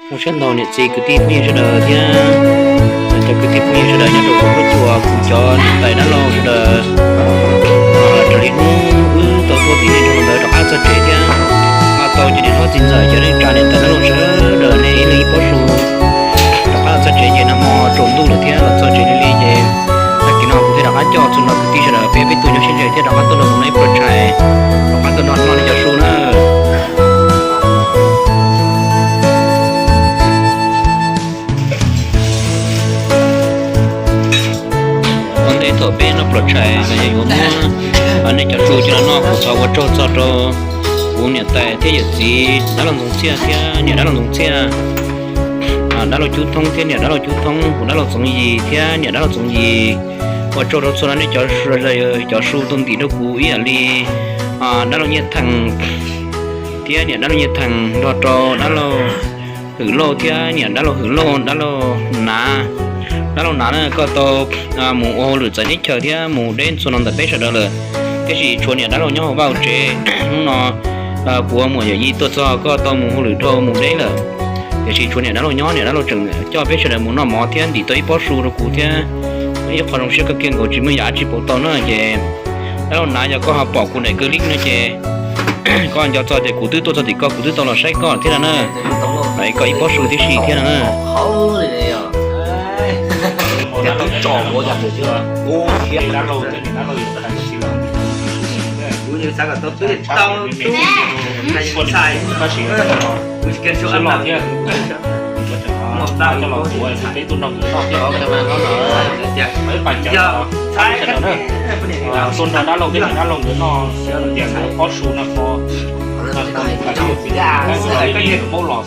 Ua tsaug ntau niam txiv kwv tij phooj ywg sawv daws thiab cov kwv tij phooj ywg sawv daws nyob rau saum huab cua, kuv cov niam tais dab laug sawv daws. Raws li hnub wb tau tuaj tim nej rau ntawd rov qab txog tsev thiab, tau cov niam hlob txiv ntxawm cov neej tsa niam tais dab laug sawv daws nej ib leeg ib pob su rov qab txog tsev ces nag hmo tsaus ntuj lawm thiab los txog tsev li li ces tag kis no kuv thiaj rov qab coj txhua no kwv tij sawv daws peb peb tug nyob sib ze thiab rov qab tuaj nrog mus noj ib pluag tshais, rov qab tuaj nrog noj nej cov su na. Ua ntej thaum peb noj pluag tshais los yog yuav muab nej cov su coj los noj kuv thov ua tsaug txog rau kuv niam tais thiab yawm txiv dab laug Ntxoov Txhiaj thiab niam dab laug Ntxoov Txhiaj, dab laug Cub Thoob thiab niam dab laug Cub Thoob, kuv dab laug Txoov Yis thiab niam dab laug Txoov Yis. Ua tsaug rau txhua no nej cov su tuaj ntim rau kuv ib yam li dab laug Nyiaj Theem thiab niam dab laug Nyiaj Theem nrog rau dab laug Hwm Lauj thiab niam dab laug Hwm Lauj, dab laug Nav. Dab laug Nav na koj tau mus ua hauj lwm txawv teb chaws thiab mus deb txhua no ntawm peb sawv daws lawm, tiam sis tshuav niam dab laug nyob hauv vaj hauv tsev. Hnub no kuv ua muam yawm yij tuaj txog koj tau mus hauj lwm dhau mus deb lawm, tiam sis tshuav niam dab laug nyob, niam dab laug tseem coj peb sawv daws mus noj mov thiab ntim tau ib pob su rau kuv thiab ib qho zoo siab kawg kiag nkaus tsis muaj yam dab tsi pauv tau na ces dab laug Nav yog koj ho pom kuv daim clip no ces koj nco txog tias kuv twb tuaj txog tim koj kuv twb tau los saib koj thiab no na. Los koj ib pob su tib si thiab no na. Tuaj nrog dab laug thiab niam dab laug nkawd noj tias nkawd pob su no ko, maub los xwb,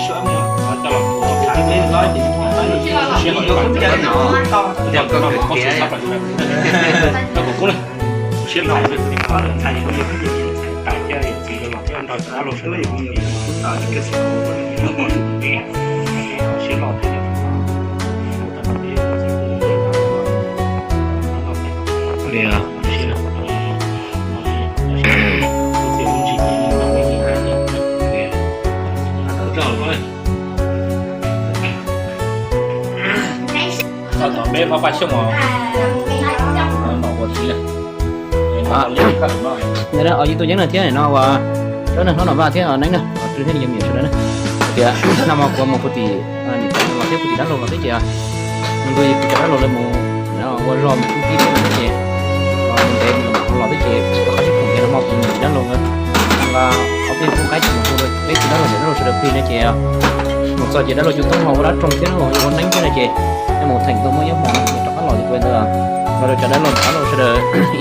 sab ces muab tias coj los siab Peb pab paj xyooj os. Ntawm no yus tus yeeb no thiab no ua, cov neeg hlob Nom Vaj thiab Neeb na, Rwg thiab nws cov me nyuam sawv daws na, hais tias nag hmo kuv mus puag tim niam tais los thiab puag tim dab laug los thiab ces nws nrog kuv cov dab laug lawv mus ua zog mus kub tib thiab ces ntev mus los thiab ces rov qab sib koom ces nag hmo kuv mus tim dab laug nqa ob peb kub qaib ces mus hu peb tus dab laug, dab laug sawv daws plig no ces mus txog ces dab laug Cub Thoob ho ua dab roog thiab no, ua Neeb thiab no ces mus theem tau muaj ib hmos no ces rov qab los ces kuv ntawd los rau cov dab laug, dab laug sawv daws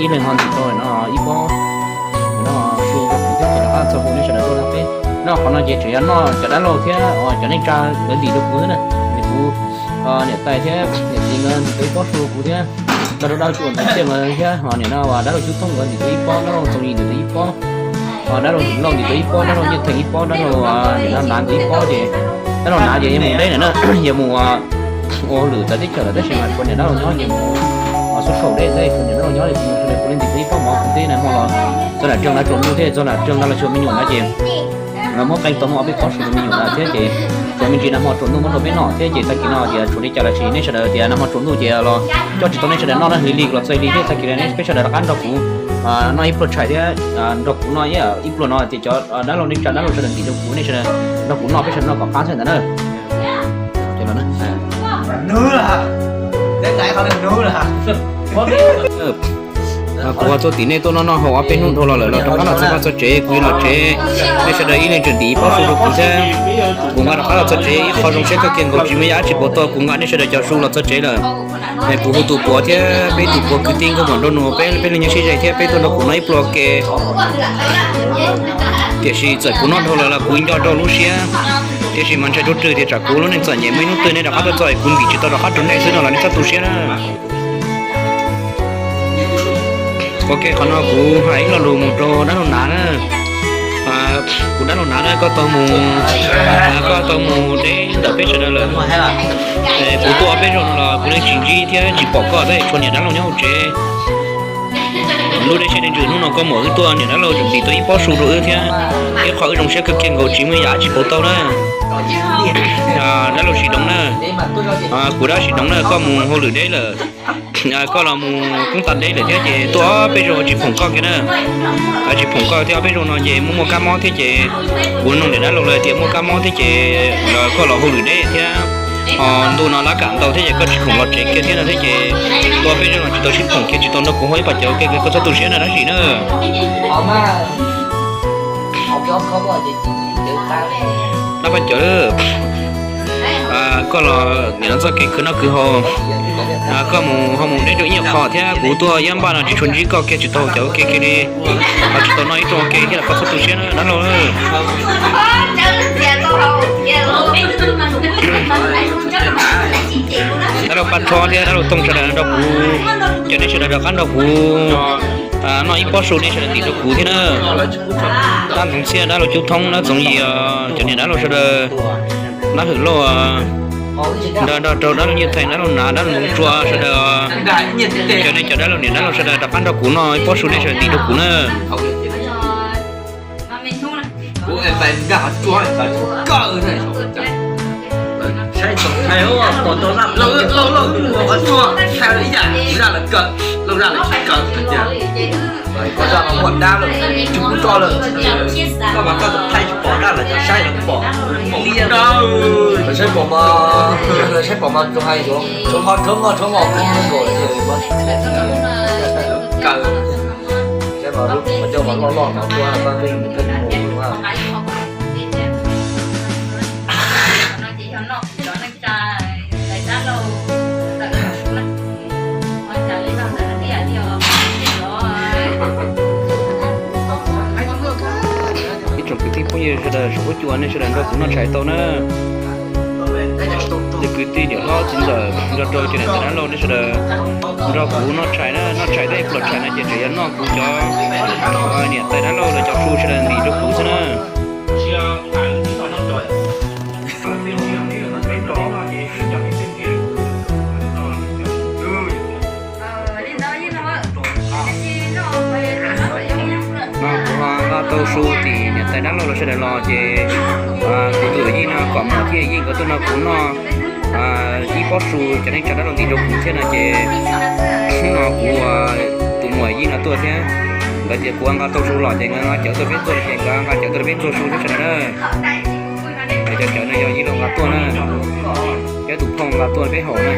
ib leeg ho ntim tau no ib pob no su rau kuv thiab ces rov qab txog hu nej sawv daws tuaj nrog peb noj. Qhov no ces tseem yog noj cov dab laug thiab cov neej tsa lawv ntim rau kuv xwb na. Nws kuv niam tais thiab niam txiv nkawd ntim tau ib pob su rau kuv thiab, nrog rau dab laug Tsuas Ntxoov Txhiaj nkawd thiab ho niam no dab laug Cub Thoob nkawd ntim tau ib pob, dab laug Txoov Yim ntim tau ib pob, ho dab laug Hwm Lauj ntim tau ib pob, dab laug Nyiaj Theem ib pob, dab laug niam no Nav nkawd ib pob ces dab laug Nav ces yuav mus deb lawm na, yuav mus ua hauj lwm txawv teb chaws lawm tab sis mas tshuav niam dab laug nyob ces mus xub khaum deb thiab tshuav niam dab laug nyob ces kuv mus sawv daws kuv li ntim tau ib pob mov kuv thiab nag hmo los txog nram Reeg lawv tsuas muaj thiab txog nram Reeg lawv tsuas me nyuam na ces lawv muab qee tau muaj ob peb pob su rau me nyuam na thiab ces tsuas me ntsis nag hmo tsaus ntuj muab rau peb noj thiab ces tag kis no tias tshuav li cas los sis nej sawv daws tias nag hmo tsaus ntuj ces los coj tsis tau nej sawv daws noj na, li li los txog li thiab tag kis no nej peb sawv daws rov qab nrog kuv noj ib pluag tshais thiab nrog kuv noj ib pluag no ces cov dab laug neej tsa dab laug sawv daws ntim rau kuv, nej sawv daws nrog kuv noj peb sawv daws noj kom qab tshaj ntawd na. Kuv ho tuaj tim nej tuaj noj noj haus ob peb hnub dhau los lawm los rov qab los txog vaj txog tsev, kuv yuav los tsev, nej sawv daws ib leeg tseem ntim ib pob su rau kuv thiab kuv nqa rov qab los txog tsev ib qho zoo siab kawg kiag nkaus tsis muaj yam dab tsi pauv tau, kuv nqa nej sawv daws cov su los txog tsev lawm. Kuv hu tus puav thiab peb tus puav kwv tij nkauj muam nraug nus peb peb leeg nyob sib ze thiab peb tuaj nrog kuv noj ib pluag ke. Tiam sis txawm kuv noj dhau lawm los kuv nco rau lub siab, tiam sis mas ntshai ruaj rwg tias tsam kuv lub neej txom nyem muaj ib hnub twg nej rov qab tuaj txog kuv ntim tsis tau rov qab rau nej xwb no los nej txhob tu siab na. Ok, qhov no kuv hais ib lo lus mus rau dab laug Nav na. Kuv dab laug Nav na, koj tau mus, koj tau mus deb ntawm peb sawv daws lawm. Kuv tuaj peb zaug no los kuv yeej tsis ntsib thiab tsis pom koj thiab, tshuav niam dab laug nyob hauv tsev. Lub dej siab dej ntsws hnub no koj muam wb tuaj niam dab laug tseem ntim tau ib pob su rau wb thiab. Ib qho wb zoo siab kawg kiag nkaus tsis muaj yam dab tsi pauv tau na. Dab laug Siv Doov na, kuv dab Siv Doov na, koj mus hauj lwm deb lawm, koj los mus koob tas deb lawm thiab ces tuaj ob peb zaug tsis phoom koj kiag na. Tsis phoom koj thiab ob peb zaug no ces muaj muaj kab mob thiab ces kuv nug niam dab laug lawv tias muaj kab mob thiab ces koj los hauj lwm deb thiab ho ntu no lab kam ntau thiab ces koj tsis khoom los tsev kiag thiab no thiab ces tuaj ob peb zaug no tsis tau sib phoom kiag tsis tau nrog kuv ua ib pas cawv kiag, koj txhob tu siab na dab tsi na. Lab pas cawv, koj los nim no txoj kev khwv noj khwv haus, koj mus ho mus deb rau ib nyuag qho thiab kuv tuaj ib npaj no tsis tshua ntsib koj kiag tsis tau cawv kiag kiag li, ho tsis tau noj ib rooj ke thiab los koj txhob tu siab na dab laug. Dab laug Paj Rho thiab dab laug Tooj sawv daws nrog kuv, cov nej sawv daws rov qab nrog kuv noj ib pob su nej sawv daws ntim rau kuv thiab na. Dab Ntxoov Txhiaj, dab laug Cub Thoob, dab Ntxoov Yis, cov niam dab laug sawv daws, dab Hwm Lauj, nrog nrog rau dab laug Nyiaj Theem, dab laug Nav, dab laug Ntxoov Tsua sawv daws, cov nej cov dab laug niam dab laug sawv daws rov qab nrog kuv noj ib pob su nej sawv daws ntim rau kuv na. Lawv saib pom mas, lawv saib pom mas roob, roob noj roob noj, saib mas lub qhov ncauj mas loj loj no tuaj pab peb mus pheej mus. Ib tsoom kwv tij phooj ywg sawv daws saum huab cua nej sawv daws nrog kuv noj tshais tau na. Cov kwv tij niam hlob txiv ntxawm nrog rau cov niam tais dab laug nej sawv daws nrog kuv noj tshais na, noj tshais tej pluas tshais no ces tseem yog noj kuv cov niam tais dab laug los cov su sawv daws ntim rau kuv xwb na. No kuv nqa tau su tim niam tais dab laug los sawv daws los ces kuv tus yij no kom muam thiab yij nkawd tuaj nrog kuv noj ib pob su cov neej tsa dab laug ntim rau kuv thiab no ces hnub no kuv tus muam yij no tuaj thiab. Nkawd tias kuv nqa tau su los ces nkawd nqa cawv tuaj peb ntxuag, ces nkawd nqa cawv tuaj peb ntxuag su thiab sawv daws na. Cov cawv no yog yij laug nqa tuaj na, thiab tus phauj nqa tuaj peb haus na.